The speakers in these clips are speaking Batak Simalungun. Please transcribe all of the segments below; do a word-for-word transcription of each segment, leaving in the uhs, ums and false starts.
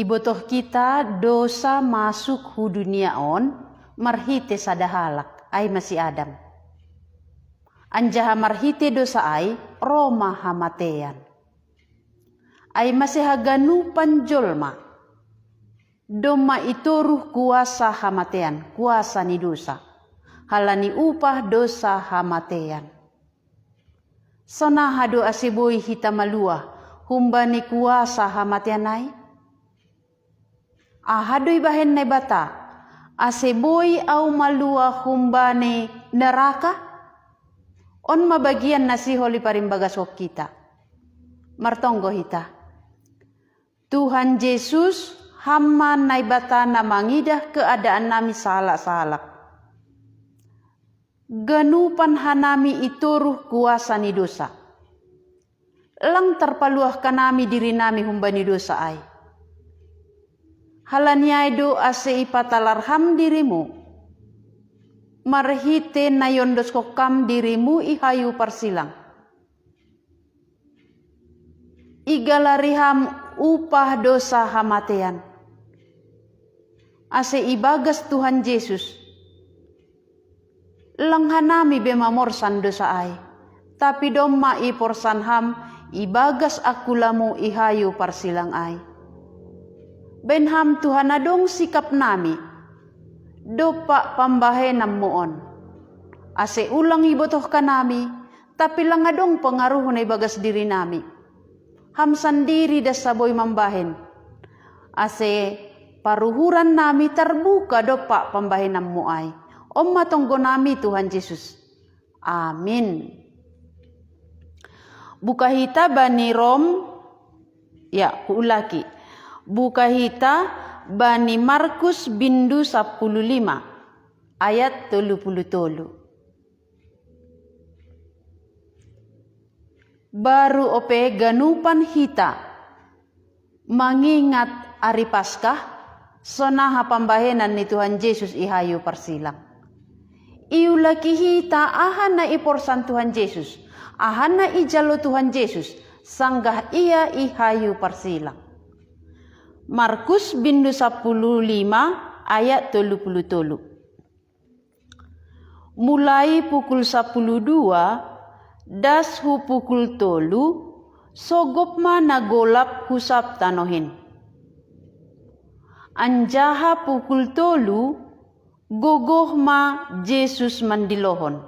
Ibotoh kita dosa masuk hu dunia on marhite sada halak, ai ma si Adam. Anjaha marhite dosa ai ro ma hamatean. Ai mase haganupan jolma, domma itoruh kuasa hamatean, kuasa ni dosa. Halani upah dosa hamatean. Sonaha do ase boi hita maluah humbani kuasa hamatean ai? Aha do ibahen Naibata, ase boi au maluah humbani neraka? On ma bagian na sihol iparimbagaskon hita. Martonggo hita. Tuhan Jesus, Ham ma Naibata na mangidah keadaan nami sahalak-sahalak. Ganupan hanami itoruh kuasa ni dosa. Lang tarpaluah hanami dirinami humbani dosa ai. Halani ai do ase ipatalar Ham dirimu, marhite na iondoskon Ham dirimu i hayu parsilang. Igalari Ham upah dosa hamatean. Ase ibagas Tuhan Jesus, lang hanami be mamorsan dosa ai, tapi domma iporsan Ham ibagas angkulamu i hayu parsilang ai. Baen Ham Tuhan adong sikap nami dompak pambahenanmu on, ase ulang ibotoh hanami, tapi lang adong pengaruhna ibagas dirinami. Ham sandiri das saboi mambahen, ase paruhuran nami tarbuka dompak pambahenanmu ai. On ma tonggo nami Tuhan Jesus. Amin. Buka hita bani Rom, ya, huulaki. Buka hita bani Markus bindu sapuluh lima ayat tolu puluh tolu. Baru ope ganupan hita mangingat ari Paskah, sonaha pambahenan ni Tuhan Jesus i hayu parsilang. Iulaki hita aha na iporsan Tuhan Jesus, aha na ijalo Tuhan Jesus, sanggah Ia i hayu parsilang. Markus bindu sapuluh lima ayat tolu puluh tolu. Mulai pukul sapuluh dua das hu pukul tolu, sogop ma na golap hu sab tanoh in. Anjaha pukul tolu, gogoh ma Jesus mandilohon,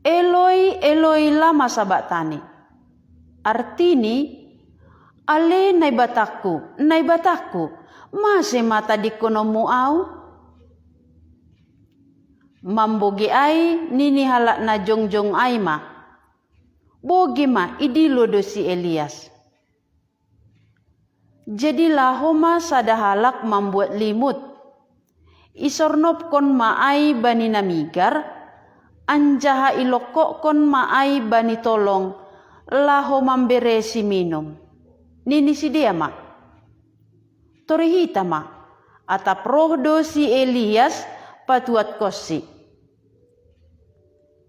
"Eloi, Eloi, lama sabaktani?" Artini, "Ale Naibatangku, Naibatangku, mase ma tadingkononmu Ahu?" Mambogei ai, nini halak na jongjong ai ma, "Bogei ma, idilo do si Elias." Jadi laho ma sada halak mambuat limut. Isornopkon ma ai bani na migar, anjaha ilongkokkon ma ai bani tolong, laho mambere siminum. Nini sidea ma, "Torih hita ma, atap roh do si Elias patuatkonsi."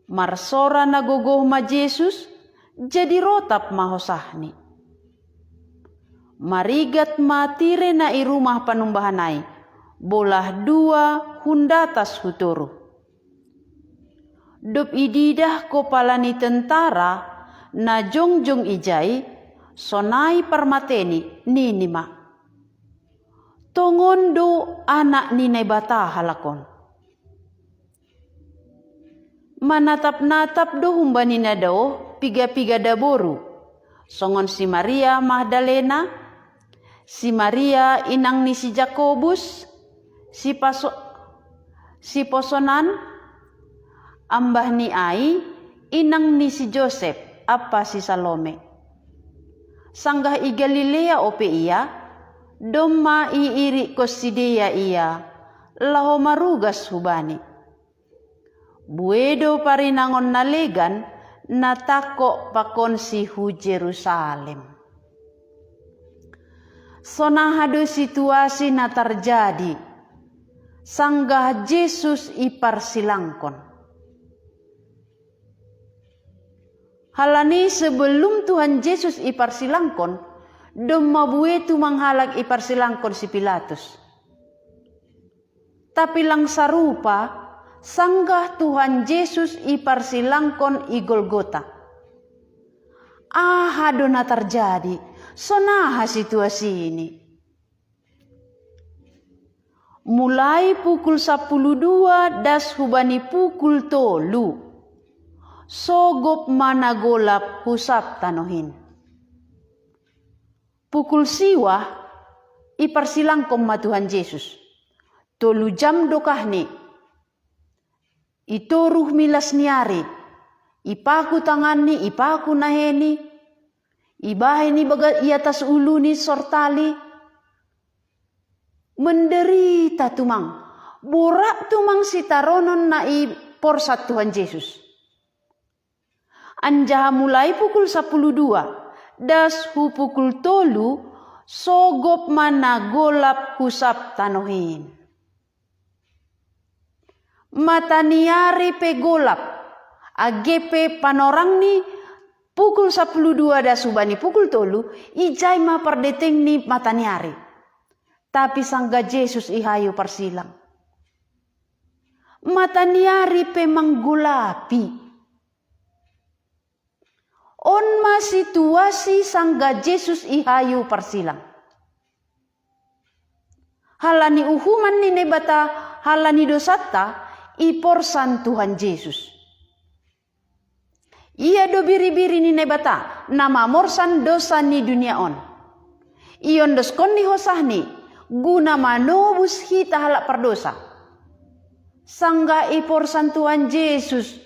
Marsora na gogoh ma Jesus, jadi rotap ma hosahni. Marigat ma tire na i rumah panumbahan ai, bolah dua hundatas hu toruh. Dob ididah kopala ni tentara na jongjong ijai, sonai parmateni, nini ma, "Tongon do Anak ni Naibata halak on." Manatap-natap do humbani na daoh piga-piga daboru, songon si Maria Magdalena, si Maria inang ni si Jakobus, si, paso, si posonan, ambahni ai inang ni si Josep ampa si Salome. Sanggah i Galilea ope ia, domma iirikkon sidea ia, laho marugas hu Bani. Buei do parinangon na legan, na tangkok pakonsi hu Jerusalem. Sonaha do situasi na tarjadi sanggah Jesus iparsilangkon? Halani sebelum Tuhan Jesus iparsilangkon, Domma bue tumang halak iparsilangkon si Pilatus. Tapi lang sarupa, sanggah Tuhan Jesus iparsilangkon i Golgota. Aha do na tarjadi? Sonaha situasini? Mulai pukul sapuluh dua das hubani pukul tolu, sogop ma na golap hu sab tanohin. Pukul siwah, iparsilangkon ma Tuhan Jesus. Tolu jam dokahni. Itoruh milas ni ari, ipaku tanganni, ipaku naheni, ibahen i baga-, i atas uluni sortali. Menderita tumang, borat tumang sitaronon na iporsat Tuhan Jesus. Anjaha mulai pukul sapuluh dua, das hu pukul tolu, sogop ma na golap hu sab tanohin. Mata ni ari pe golap, age pe panorangni pukul sapuluh dua das hubani pukul tolu, ijai ma pardetengni mata ni ari. Tapi sanggah Jesus i hayu parsilang, mata ni ari pe manggolapi. On ma situasi sanggah Jesus i hayu parsilang. Halani uhuman ni Naibata, halani dosanta, iporsan Tuhan Jesus. Ia do biri-biri ni Naibata, na mamorsan dosa ni dunia on. Iondoskon ni hosahni, guna manobus hita halak pardosa. Sanggah iporsan Tuhan Jesus,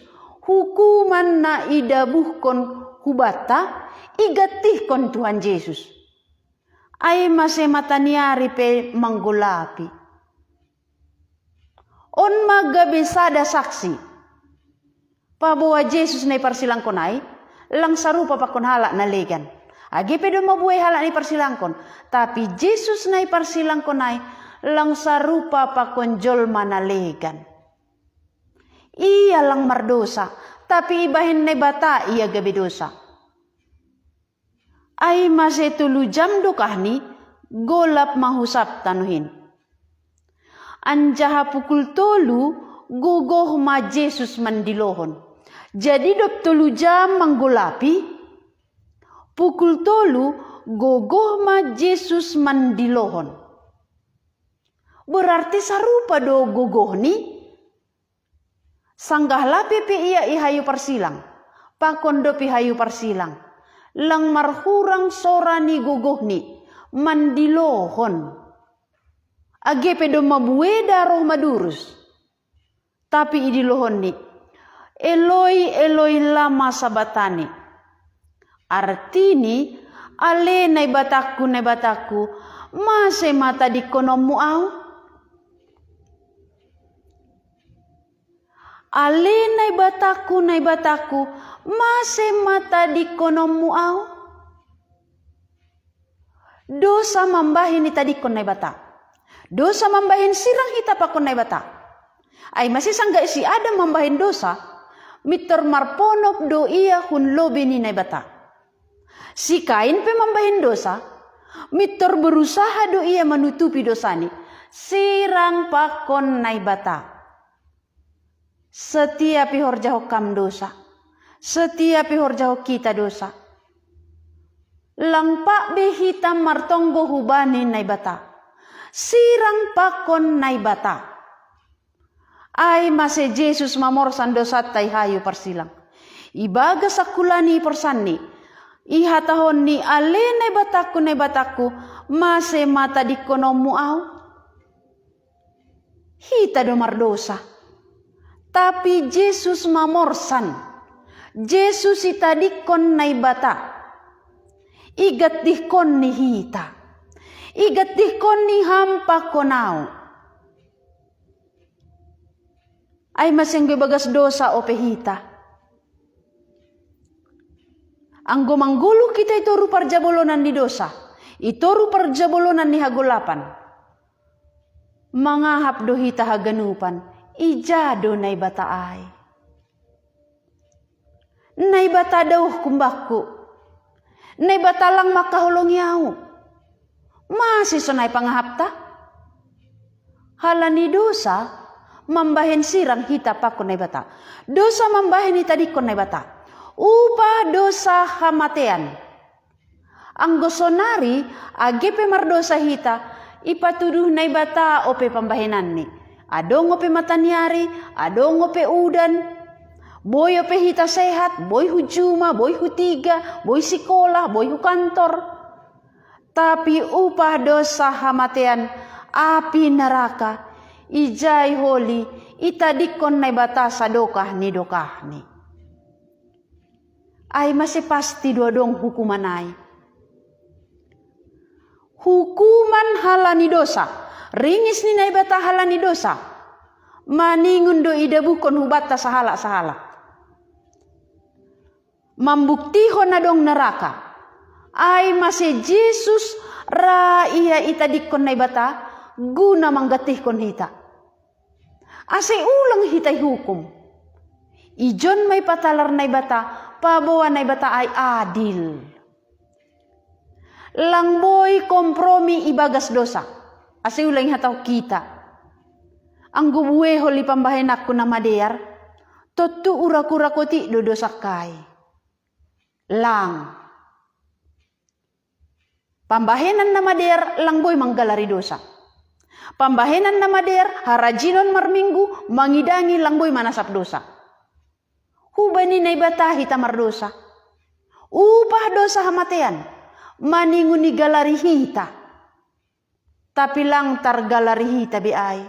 hukuman na idabuhkon hubanta, igantihkon Tuhan Jesus. Ai mase mata ni ari pe manggolapi. On ma gabe sada saksi. Paboa Jesus na iparsilangkon ai, lang sarupa pakon halak na legan. Age pe domma buei halak na iparsilangkon, tapi Jesus na iparsilangkon ai, lang sarupa pakon jolma na legan. Ia lang mardosa, tapi ibahen Naibata ia gabe dosa. Ai mase tolu jam dokahni, golap ma hu sab tanohin. Anjaha pukul tolu, gogoh ma Jesus mandilohon. Jadi dob tolu jam manggolapi, pukul tolu, gogoh ma Jesus mandilohon. Berarti sarupa do gogohni? Sanggah lape pe ia i hayu parsilang, pakon dob i hayu parsilang, lang marhurang sora ni gogohni, mandilohon. Age pe domma bueda roh madurus. Tapi idilohonni, "Eloi, Eloi, lama sabaktani?" Artini, "Ale Naibatangku, Naibatangku, mase ma tadingkononmu ahu?" "Ale Naibatangku, Naibatangku, mase ma tadingkononmu ahu?" Dosa mambahen itadingkon Naibata. Dosa mambahen sirang hita pakon Naibata. Ai mase sanggah si Adam mambahen dosa, mintor marponop do ia hun lobei ni Naibata. Si Kain pe mambahen dosa, mintor berusaha do ia manutupi dosani, sirang pakon Naibata. Setiap ihorjahon kam dosa, setiap ihorjahon hita dosa, lang pah be hita martonggo hubani Naibata, sirang pakon Naibata. Ai mase Jesus mamorsan dosanta i hayu parsilang. Ibagas sangkula ni iporsanni, ihatahonni, "Ale Naibatangku, Naibatangku, mase ma tadingkononmu ahu?" Hita do mardosa. Tapi Jesus mamorsan. Jesus itadingkon Naibata. Igantihkonni hita. Igantihkonni ham pakon ahu. Ai mase anggo ibagas dosa ope hita. Anggo manggoluh hita i toru parjabolonan ni dosa, i toru parjabolonan ni hagolapan, mangahap do hita haganupan, ija do Naibata ai. Naibata daoh humbakku. Naibata lang mangkaholongi au. Mase sonai pangahapta? Halani dosa mambahen sirang hita pakon Naibata. Dosa mambahen itadingkon Naibata. Upah dosa hamatean. Anggo sonari, age pe mardosa hita, ipatuduh Naibata ope pambahenanni. Adong ope mataniari, adong ope udan. Boi ope hita sehat, boi hu juma, boi hu tiga, boi sikolah, boi hu kantor. Tapi upah dosa hamatean, api naraka. Ijai holi, itadingkon Naibata sadokah ni dokahni. Ai mase pasti do adong hukuman ai. Hukuman halani dosa. Ringis ni Naibata halani dosa. Maningon do idabuhkon hubanta sahalak-sahalak. Mambuktihon adong naraka. Ai mase Jesus ra ia itadingkon Naibata, guna manggantihkon hita. Ase ulang hita ihukum. Ijon ma ipatalar Naibata, paboa Naibata ai adil. Lang boi kompromi ibagas dosa. Ase ulang ihatahon hita. Anggo bue holi pambahenanku na madear, tontu urak-urak otik do dosangkai. Lang. Pambahenan na madear lang boi manggalari dosa. Pambahenan na madear harajinon marminggu mangidangi lang boi manasap dosa. Hubani Naibata hita mardosa. Upah dosa hamatean. Maningon igalari hita. Tapi lang targalari hita be ai.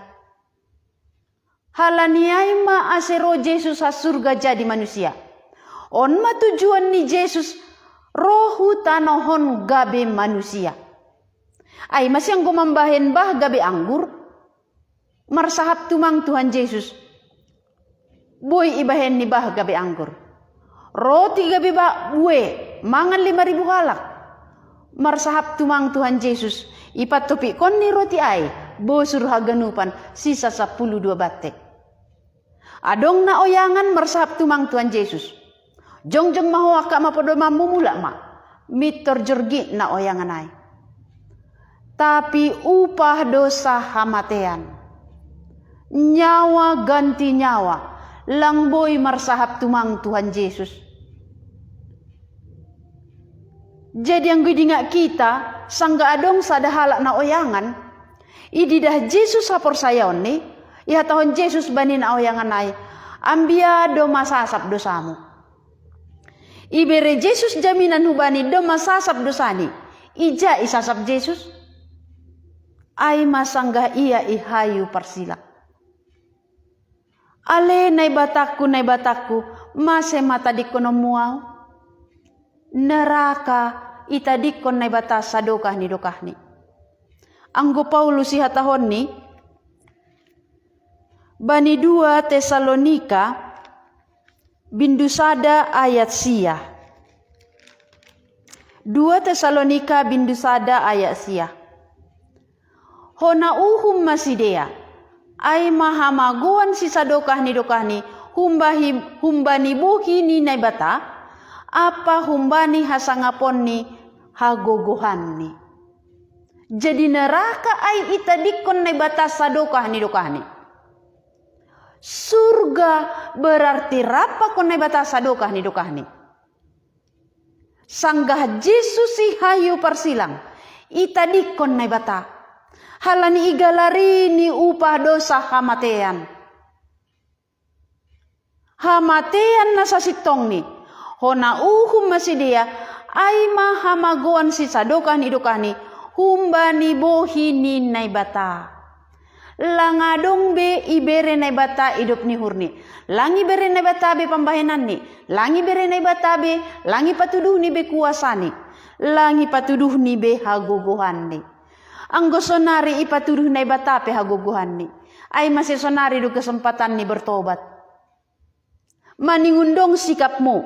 Halani ai ma ase ro Jesus ha surga jadi manusia. On ma tujuan ni Jesus ro hu tanoh on gabe manusia. Ai mase anggo mambahen bah gabe anggur, marsahap tumang Tuhan Jesus. Boi ibahen ni bah gabe anggur. Roti gabe bah bue, mangan lima ribu halak. Marsahap tumang Tuhan Jesus, ipantopikon ni roti ai, bosur haganupan sisa sapuluh dua banteng. Adong na oyangan marsahap tumang Tuhan Jesus. Jongjong ma ho angka ma podomanmu, mulak ma. Mintor jorgit na oyangan ai. Tapi upah dosa hamatean. Nyawa ganti nyawa. Lang boi marsahap tumang Tuhan Jesus. Jadi anggo idingak kita, sanggah adong sada halak na oyangan, ididah Jesus haporsayaonni, ihatahon Jesus bani na oyangan ai, ambia do masasap dosamu. Ibere Jesus jaminan hubani do masasap dosani, ija isasap Jesus? Ai ma sanggah ia i hayu parsilang. Ale Naibatangku, Naibatangku, mase ma tadingkononmu au? Neraka itadingkon Naibata sadokah ni dokahni. Anggo Paulus ihatahonni, bani dua Tesalonika, bindu sada ayat sia. Dua Tesalonika bindu sada ayat sia. Hona uhum ma sidea, ai ma hamagoan sisadokah ni dokahni, humbahi-, humbani bohi ni Naibata, ampa humbani hasangaponni hagogohanni. Jadi neraka ai itadingkon Naibata sadokah ni dokahni. Surga berarti rap pakon Naibata sadokah ni dokahni. Sanggah Jesus i hayu parsilang, itadingkon Naibata. Halani igalari ni upah dosa hamatean. Hamatean na sasintongni, hona uhum ma sidea, ai ma hamagoan sisadokah ni dokahni, humbani bohi ni Naibata. Lang adong be ibere Naibata idop ni uhurni. Lang ibere Naibata be pambahenanni. Lang ibere Naibata be, lang ipatuduhni be kuasani. Lang ipatuduhni be hagogohanni. Anggo sonari ipatuduh Naibata pe hagogohanni, ai mase sonari do kesempatanni bertobat. Maningon dong sikapmu,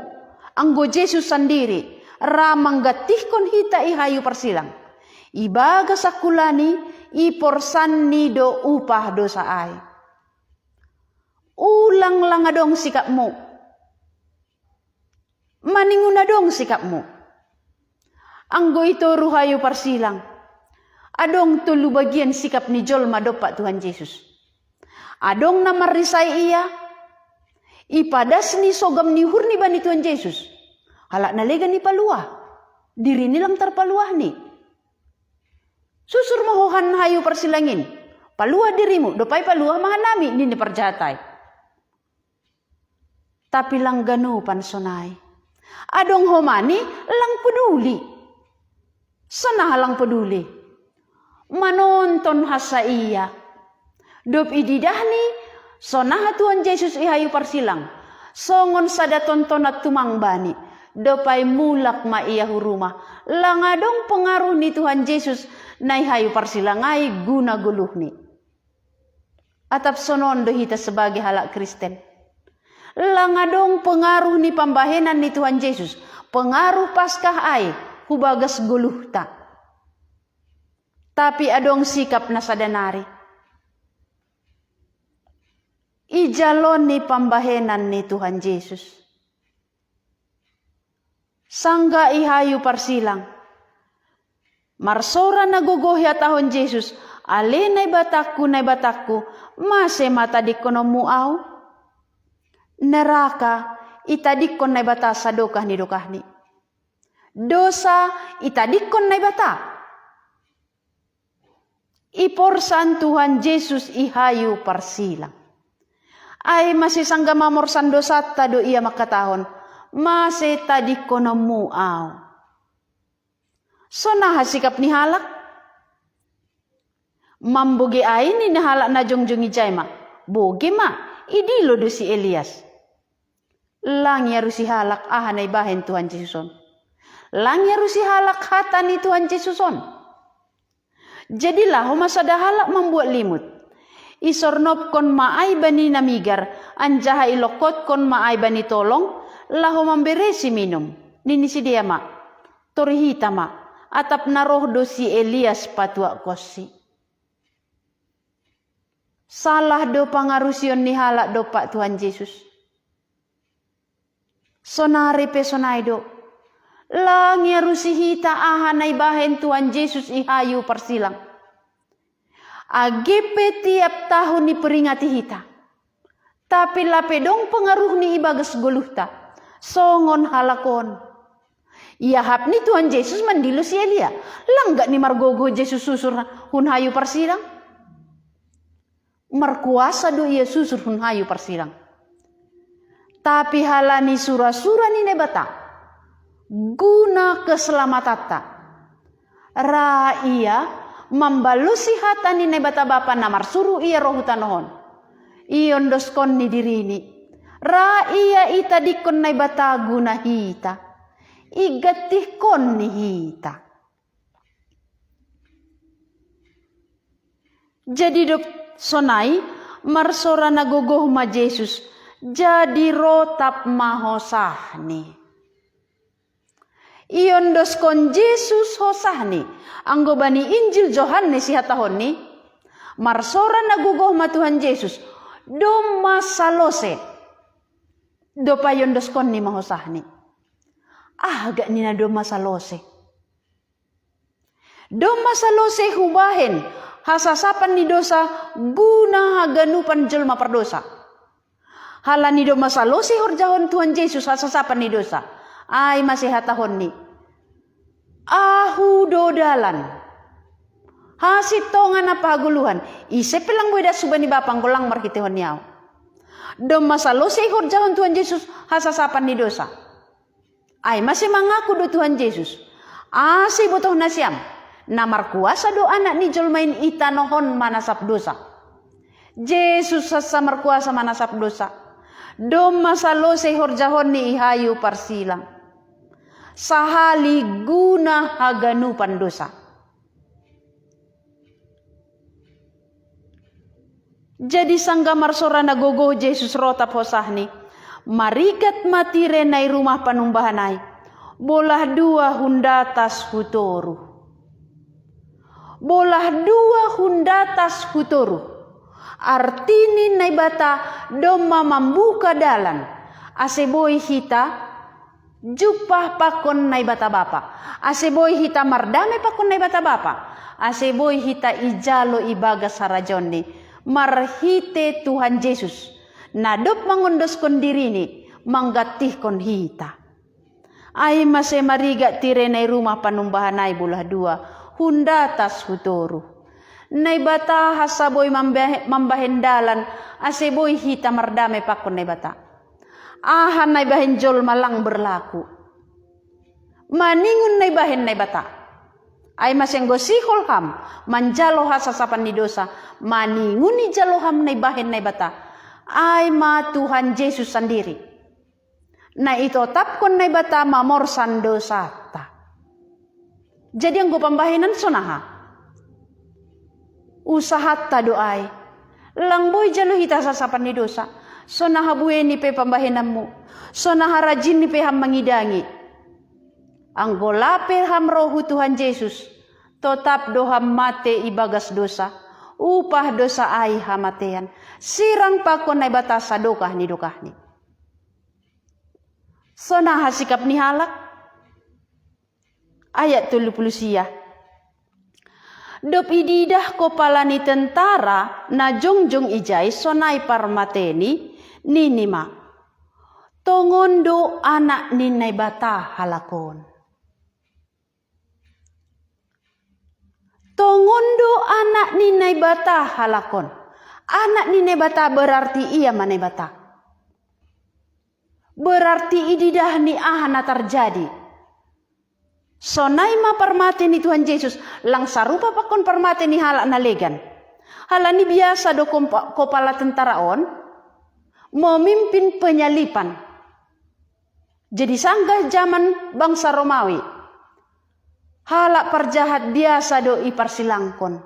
anggo Jesus sandiri ra manggantihkon hita i hayu parsilang. Ibagas sangkulani, iporsanni do upah dosa ai. Ulang lang adong sikapmu. Maningon adong sikapmu. Anggo i toru hayu parsilang, adong tolu bagian sikap ni jolma dompak Tuhan Jesus. Adong na marrisai ia, ipadas ni sogam ni uhurni bani Tuhan Jesus. Halak na legan i paluah, dirini lang tarpaluahni. Susur ma ho han hayu parsilangin, paluah dirimu, dopai paluah ma hanami, nini parjahat ai. Tapi lang ganupan sonai. Adong homani lang peduli. Sonaha lang peduli? Manonton hansa ia. Dob ididahni, sonaha Tuhan Jesus i hayu parsilang, songon sada tontonan tumang bani. Dopai mulak ma ia hu rumah. Lang adong pengaruh ni Tuhan Jesus na i hayu parsilang ai guna goluhni. Atap sonon do hita sebagai halak Kristen. Lang adong pengaruh ni pambahenan ni Tuhan Jesus, pengaruh Paskah ai hu bagas goluhta. Tapi adong sikap na sada nari. Ijalo ni pambahenan ni Tuhan Jesus. Sanggah i hayu parsilang, marsora na gogo ihatahon Jesus, ale Naibatangku, Naibatangku, mase ma tadingkononmu ahu? Neraka itadingkon Naibata sadokah ni dokahni. Dosa itadingkon Naibata. Iporsan Tuhan Jesus i hayu parsilang. Ai mase sanggah mamorsan dosanta do ia mangkatahon, mase tadingkononmu ahu? Sonaha sikap ni halak? Mambogei ai nini halak na jongjong ijai ma, bogei ma, idilo do si Elias. Lang iarusi halak aha na ibahen Tuhan Jesus on. Lang iarusi halak hata ni Tuhan Jesus on. Jadi laho ma sada halak mambuat limut. Isornopkon ma ai bani na migar, anjaha ilongkotkon ma ai bani tolong, laho mamberesi minum. Nini sidea ma, tori hita ma, atap na roh do si Elias patuakkonsi. Salah do pangarusion ni halak dompak Tuhan Jesus. Sonari pe sonai do. Lang iarusi hita aha na ibahen Tuhan Jesus i hayu parsilang. Age pe tiap tahun iperingati hita. Tapi lape dong pengaruhni ibagas goluhta. Songon halak on. Iahap ni Tuhan Jesus mandilo si Elia. Langgat ni margogo Jesus susur hun hayu parsilang. Markuasa do ia susur hun hayu parsilang. Tapi halani sura-sura ni Naibata, guna keselamatanna, ra ia mambalosi hata ni Naibata Bapa na marsuru ia ro hu tanoh on. Iondoskon ni dirini. Ra ia itadingkon Naibata guna hita. Igantihkon ni hita. Jadi dob sonai, marsora na gogoh ma Jesus, jadi rotap ma hosahni. Iondoskon Jesus hosahni, anggo bani Injil Johannes ihatahonni, marsora na gogoh ma Tuhan Jesus, domma salose. Dopa iondoskonni ma hosahni. Aha gak nina domma salose? Domma salose hubahen hasasapan ni dosa guna haganupan jolma pardosa. Halani domma salose horjahon Tuhan Jesus hasasapan ni dosa. Ai mase hatahonni. Ahu do dalan. Hasintongan ampa hagoluhan. Ise pe lang boi das hubani Bapa anggo lang marhitehon ni ahu. Domma salose horjahon Tuhan Jesus hasasapan ni dosa. Ai mase mangaku do Tuhan Jesus, ase ibotoh nasiam, na markuasa do Anak ni jolma in i tanoh on manasap dosa. Jesus hansa markuasa manasap dosa. Domma salose horjahonni i hayu parsilang. Sahali guna haganupan dosa. Jadi sanggah marsora na gogoh Jesus rotap hosahni, marigat ma tire na i rumah panumbahan ai, bolah dua hundatas hutoruh. Bolah dua hundatas hutoruh. Artini Naibata domma mambuka dalan, ase boi hita Jumpa pakon Naibata Bapa, ase boi hita mardame pakon Naibata Bapa, ase boi hita ijalo ibagas harajaonni marhite Tuhan Jesus, na dob mangondoskon dirini manggantihkon hita. Ai mase marigat tire na i rumah panumbahan ai bulah dua, hun datas hu toruh. Naibata hansa boi mambahen dalan ase boi hita mardame pakon Naibata. Aha na ibahen jolma lang berlaku, maningon na ibahen Naibata. Ai mase anggo sihol ham manjalo hasasapan ni dousa, maningon ijalo ham na ibahen Naibata, ai ma Tuhan Jesus sandiri, na itotapkon Naibata mamorsan dousanta. Jadi anggo pambahenan sonaha? Usahanta do ai. Lang boi jalo hita hasasapan ni dousa, sonaha bueni pe pambahenanmu, sonaha rajinni pe ham mangidangi. Anggo lape ham ro hu Tuhan Jesus, totap do ham mate ibagas dousa. Upah dousa ai hamatean. Sirang pakon Naibata sadokah ni dokahni. Sonaha sikap ni halak? Ayat tolu puluh sia. Dob ididah kopala ni tentara na jongjong ijai sonai parmateni, nini ma: Tongon do Anak ni Naibata halak on. Tongon do Anak ni Naibata halak on. Anak ni Naibata berarti ia ma Naibata. Berarti ididah ni aha na tarjadi. Sonai ma parmate ni Tuhan Jesus, lang sarupa pakon parmate ni halak na legan. Halani biasa do kopala tentara on memimpin penyalipan. Jadi sanggah jaman bangsa Romawi, halak parjahat biasa do iparsilangkon.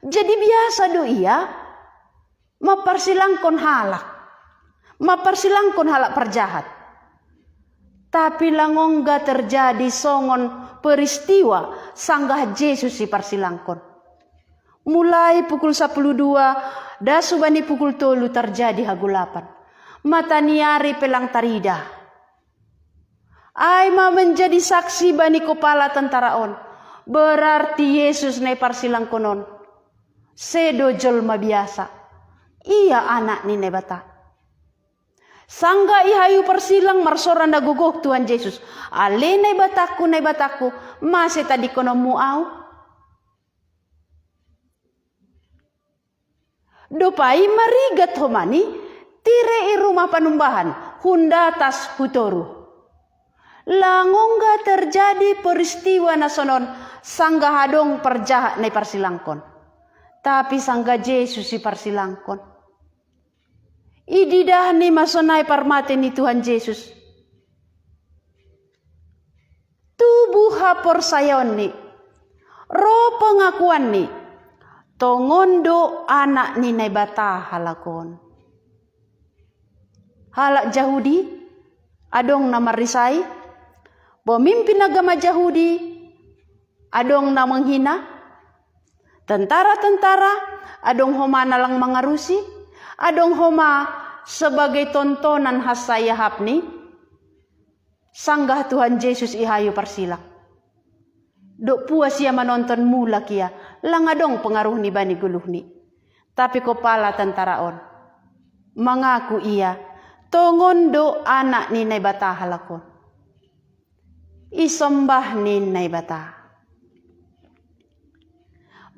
Jadi biasa do ia mamparsilangkon halak, mamparsilangkon halak parjahat. Tapi lang ongga terjadi songon peristiwa sanggah Jesus iparsilangkon. Mulai pukul sapuluh dua das hubani pukul tolu tarjadi hagolapan. Mata ni ari pe lang taridah. Ai ma menjadi saksi bani kopala tentara on. Berarti Jesus na iparsilangkon on sedo jolma biasa. Ia Anak ni Naibata. Sanggah i hayu parsilang marsora na gogoh Tuhan Jesus: Ale Naibatangku, Naibatangku, mase tadingkononmu ahu? Dob ai marigat homa ni tire i rumah panumbahan, hun datas hu toruh. Lang ongga terjadi peristiwa na sonon sanggah adong parjahat na iparsilangkon, tapi sanggah Jesus iparsilangkon. Ididahni ma sonai parmate ni Tuhan Jesus. Tubuh haporsayaonni, ro pengakuanni: Tongon do Anak ni Naibata halak on. Halak Jahudi adong na marrisai, pemimpin agama Jahudi adong na menghina, tentara-tentara adong homa na lang mangarusi, adong homa sebagai tontonan hansa iahapni. Sanggah Tuhan Jesus i hayu parsilang, dob puas ia manonton, mulak ia, lang adong pengaruhni bani goluhni. Tapi kopala tentara on mangaku ia tongon do Anak ni Naibata halak on. Isombah ni Naibata.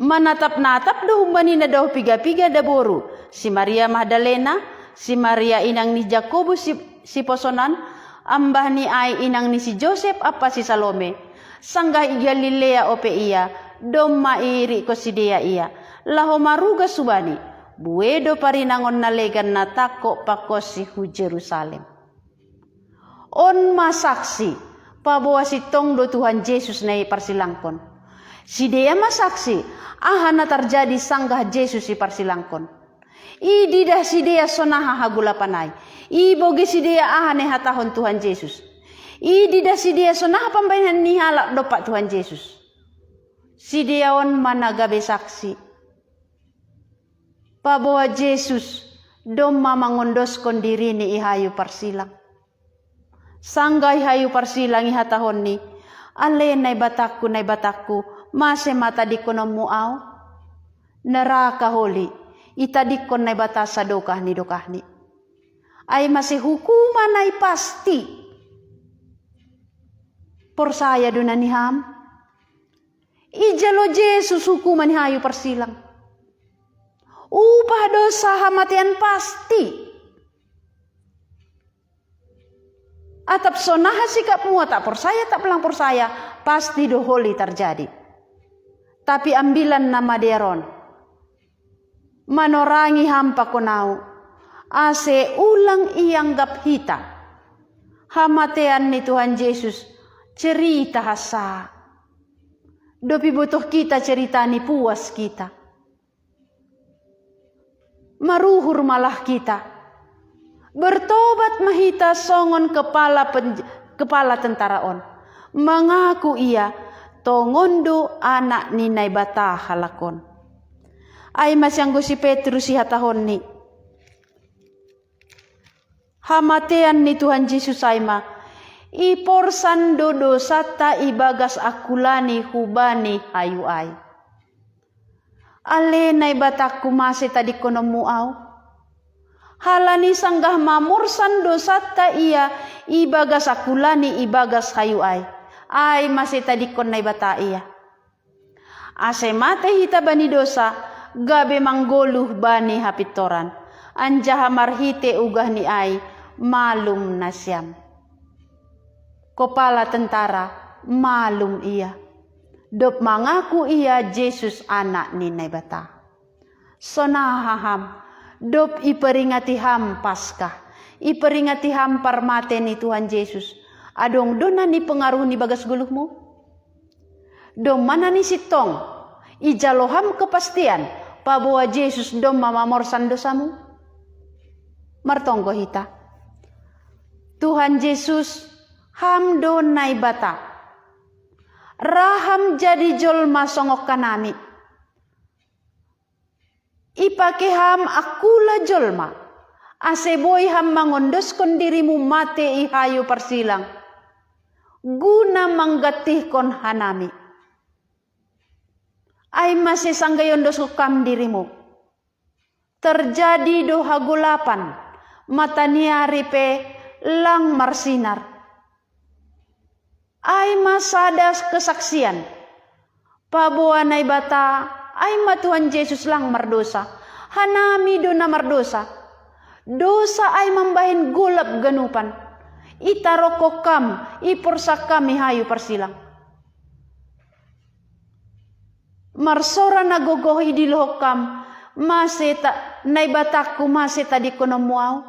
Manatap-natap do humbani na daoh piga-piga da boru, si Maria Magdalena, si Maria inang ni Jakobus si, si posonan, ambah ni ai inang ni si Josep ampa si Salome. Sanggah i Galilea ope ia, domma iirikkon sidea ia, laho marugas hubani. Bue do parinangon na legan na tangkok pangkonsi hu Jerusalem. On ma saksi, paboa sintong do Tuhan Jesus na iparsilangkon. Sidea ma saksi aha na tarjadi sanggah Jesus iparsilangkon. Ididah sidea sonaha hagolapan ai. Ibogei sidea aha na ihatahon Tuhan Jesus. Ididah sidea sonaha pambahenan ni halak dompak Tuhan Jesus. Sidea on ma na gabe saksi, paboa Jesus domma mangondoskon dirini i hayu parsilang. Sanggah i hayu parsilang ihatahonni, "Ale Naibatakku, Naibatakku, mase ma tadingkononmu au?" Naraka holi, itadingkon Naibata sadokah ni dokahni. Ai mase hukuman ai pasti. Porsaya do na niham? Ijalo Jesus hukuman i hayu parsilang. Upah dosa hamatean pasti. Atap sonaha sikapmu, atap porsaya, atap lang porsaya, pasti do holi tarjadi. Tapi ambilan na madear on, manorangi ham pakon au, ase ulang ianggap hita hamatean ni Tuhan Jesus cerita hansa. Dob ibotoh hita cerita ni puas hita. Maruhur malah hita. Bertobat ma hita songon kepala penj-, kepala tentara on. Mangaku ia, tongon do Anak ni Naibata halak on. Ai mase anggo si Petrus ihatahonni, hamatean ni Tuhan Jesus ai ma, iporsan do dosanta ibagas angkulani hubani hayu ai. Ale Naibatakku, mase tadingkononmu au? Halani sanggah mamorsan dosanta ia ibagas angkulani ibagas hayu ai, ai mase tadingkon Naibata ia. Ase mate hita bani dosa, gabe manggoluh bani hapintoran, anjaha marhite ugah ni ai malum nasiam. Kopala tentara, malum ia. Dob mangaku ia Jesus Anak ni Naibata. Sonaha ham, dob iperingati ham Paskah, iperingati ham parmate ni Tuhan Jesus, adong do na nipengaruhni bagas goluhmu? Domma na ni sintong, ijalo ham kepastian, paboa Jesus domma mamorsan dosamu? Martonggo hita. Tuhan Jesus, ham do Naibata. Ra ham jadi jolma songon hanami. Ipake ham angkula jolma, ase boi ham mangondoskon dirimu mate i hayu parsilang, guna manggantihkon hanami. Ai mase sanggah iondoskon ham dirimu, terjadi do hagolapan, mata ni ari pe lang marsinar. Ai ma sada kesaksian, paboa Naibata, ai ma Tuhan Jesus lang mardosa, hanami do na mardosa. Dosa ai mambahen golap ganupan, itarokkon ham, iporsan ham i hayu parsilang. Marsora na gogoh idilohon ham, mase ta-, Naibatakku, mase tadingkononmu au?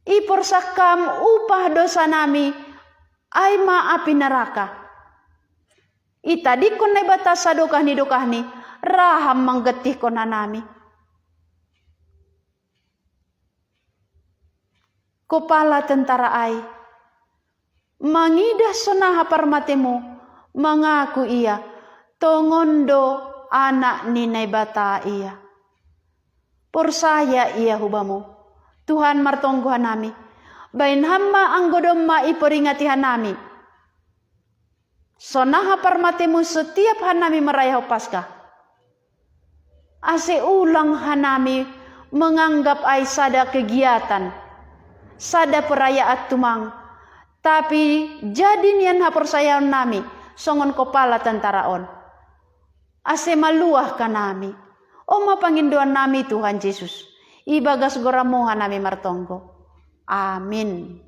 Iporsan ham upah dosanami, ai ma api naraka. Itadingkon Naibata sadokah ni dokahni, ra ham manggantihkon hanami. Kopala tentara ai, mangidah sonaha parmatemu, mangaku ia, tongon do Anak ni Naibata ia. Porsaya ia hu bamu. Tuhan, martonggo hanami. Baen ham ma anggo domma iperingati hanami sonaha parmatemu setiap hanami merayahon Paskah. Ase ulang hanami menganggap ai sada kegiatan, sada perayaan tumang, tapi jadi nian haporsayaonnami songon kopala tentara on. Ase maluah hanami. On ma pangindoannami, Tuhan Jesus. Ibagas goarmu hanami martonggo. Amin.